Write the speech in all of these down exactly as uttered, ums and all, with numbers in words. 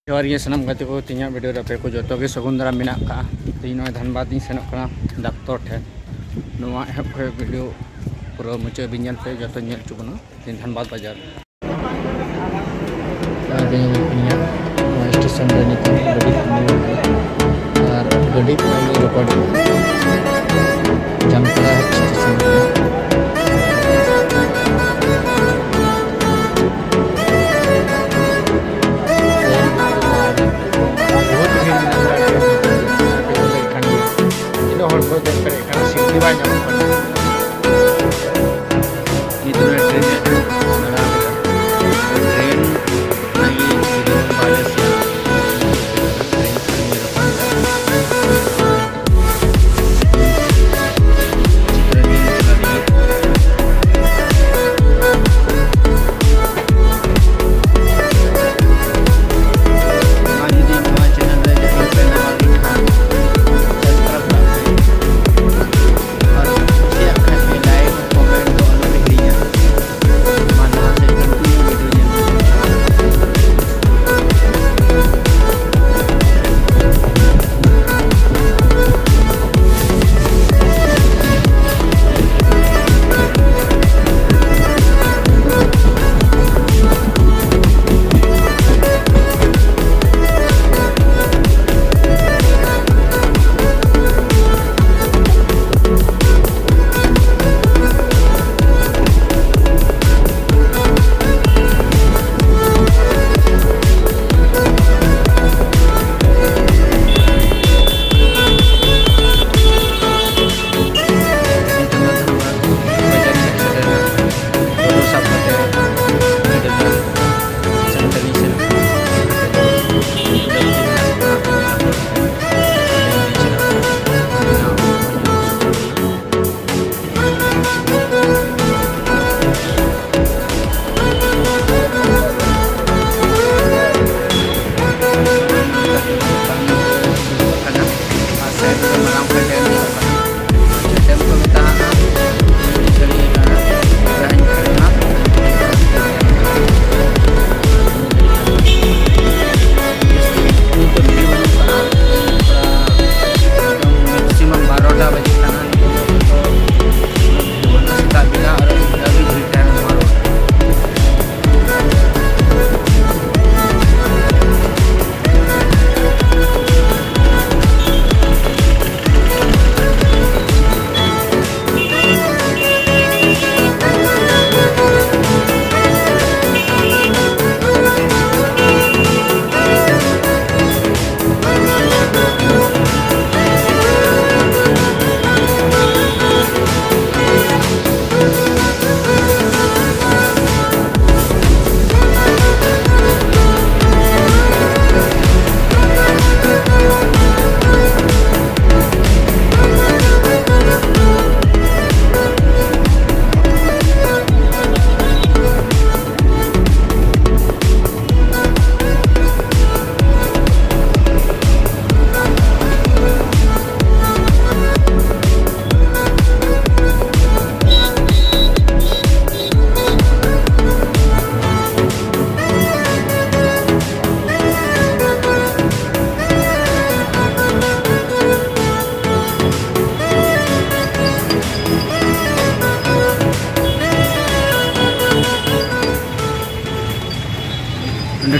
ᱡᱚᱦᱟᱨ ᱜᱮ ᱥᱟᱱᱟᱢ ᱜᱟᱛᱮ ᱠᱚ, ᱛᱮᱦᱮᱧᱟᱜ ᱵᱷᱤᱰᱤᱭᱳ ᱨᱮ ᱟᱯᱮ ᱠᱚ ᱡᱚᱛᱚ ᱜᱮ ᱥᱟᱹᱜᱩᱱ ᱫᱟᱨᱟᱢ ᱢᱮᱱᱟᱜ ᱠᱟᱜᱼᱟ᱾ ᱛᱮᱦᱮᱧ ᱱᱚᱜᱼᱚᱭ ᱫᱷᱟᱱᱵᱟᱫᱽ ᱤᱧ ᱥᱮᱱᱚᱜ ᱠᱟᱱᱟ ᱰᱟᱠᱛᱚᱨ ᱴᱷᱮᱱ᱾ ᱱᱚᱣᱟ ᱮᱦᱚᱵ ᱠᱷᱚᱱ ᱵᱷᱤᱰᱤᱭᱳ ᱯᱩᱨᱟᱹ ᱢᱩᱪᱟᱹᱫ ᱵᱤᱱ ᱧᱮᱞ ᱯᱮ, ᱡᱚᱛᱚ ᱧᱮᱞ ᱦᱚᱪᱚ ᱵᱚᱱᱟ ᱛᱮᱦᱮᱧ ᱫᱷᱟᱱᱵᱟᱫᱽ ᱵᱟᱡᱟᱨ᱾ ᱟᱨ ᱱᱤᱭᱟᱹ ᱱᱚᱣᱟ ᱥᱴᱮᱥᱚᱱ ᱨᱮ ᱱᱤᱛᱚᱜ ᱜᱟᱹᱰᱤ ᱛᱤᱸᱜᱩ ᱟᱠᱟᱱᱟ ᱟᱨ ᱜᱟᱹᱰᱤ ᱠᱚ ᱨᱮᱠᱚᱨᱰ ᱮᱫᱟ᱾ ᱡᱟᱢᱛᱟᱲᱟ ᱥᱴᱮᱥᱚᱱ ᱨᱮ᱾ ᱵᱚᱦᱩᱛ ᱵᱷᱤᱲ ᱢᱮᱱᱟᱜᱼᱟ᱾ ᱛᱤᱱᱟᱹᱜ ᱦᱚᱲ ᱠᱚ ᱫᱮᱡ ᱫᱟᱲᱮᱭᱟᱜ ᱠᱟᱱᱟ, ᱥᱤᱴ ᱜᱮ ᱵᱟᱭ ᱧᱟᱢᱚᱜ ᱠᱟᱱᱟ᱾ ᱱᱤᱛᱚᱜ ᱚᱱᱟ ᱴᱨᱮᱱ ᱨᱮᱭᱟᱜ ᱫᱟᱬᱟ ᱠᱮᱫᱟ᱾ ᱴᱨᱮᱱ ᱚᱱᱟᱜᱮ ᱵᱤᱞᱚᱢ ᱵᱟᱞᱮ ᱥᱮ ᱴᱨᱮᱱ ᱥᱟᱺᱜᱤᱧ ᱨᱮ ᱵᱟᱝ ᱪᱟᱞᱟᱜᱼᱟ᱾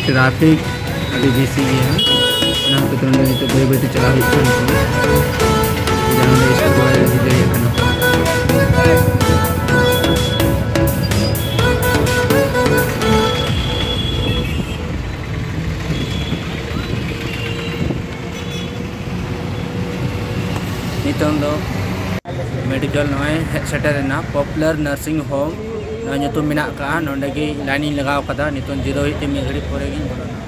ᱴᱨᱟᱯᱷᱤᱠ ᱟᱹᱰᱤ ᱵᱮᱥᱤ ᱜᱮᱭᱟ, ᱚᱱᱟ ᱦᱚᱛᱮᱡ ᱛᱮ ᱱᱚᱰᱮ ᱱᱤᱛᱚᱜ ᱵᱟᱹᱭ ᱵᱟᱹᱭ ᱛᱮ ᱪᱟᱞᱟᱣ ᱦᱩᱭᱩᱜ ᱠᱟᱱᱟ᱾ ᱡᱟᱦᱟᱸ ᱱᱚᱰᱮ ᱥᱠᱩᱴᱤ ᱵᱟᱭ ᱤᱫᱤ ᱫᱟᱲᱮᱭᱟᱜ ᱠᱟᱱᱟ᱾ ᱱᱤᱛᱚᱝ ᱫᱚ ᱢᱮᱰᱤᱠᱮᱞ ᱱᱚᱜᱼᱚᱭ ᱦᱮᱡ ᱥᱮᱴᱮᱨ ᱮᱱᱟ, ᱯᱚᱯᱩᱞᱟᱨ ᱱᱟᱨᱥᱤᱝ ᱦᱳᱢ ᱱᱚᱣᱟ ᱧᱩᱛᱩᱢ ᱢᱮᱱᱟᱜ ᱟᱠᱟᱫᱼᱟ᱾ ᱱᱚᱰᱮ ᱜᱮ ᱞᱟᱭᱤᱱ ᱤᱧ ᱞᱟᱜᱟᱣ ᱟᱠᱟᱫᱟ᱾ ᱱᱤᱛᱚᱝ ᱡᱤᱨᱟᱹᱣ ᱦᱩᱭᱩᱜ ᱛᱮ ᱢᱤᱫ ᱜᱷᱟᱹᱲᱤᱡ ᱯᱚᱨᱮ ᱜᱤᱧ ᱵᱚᱞᱚᱱᱟ᱾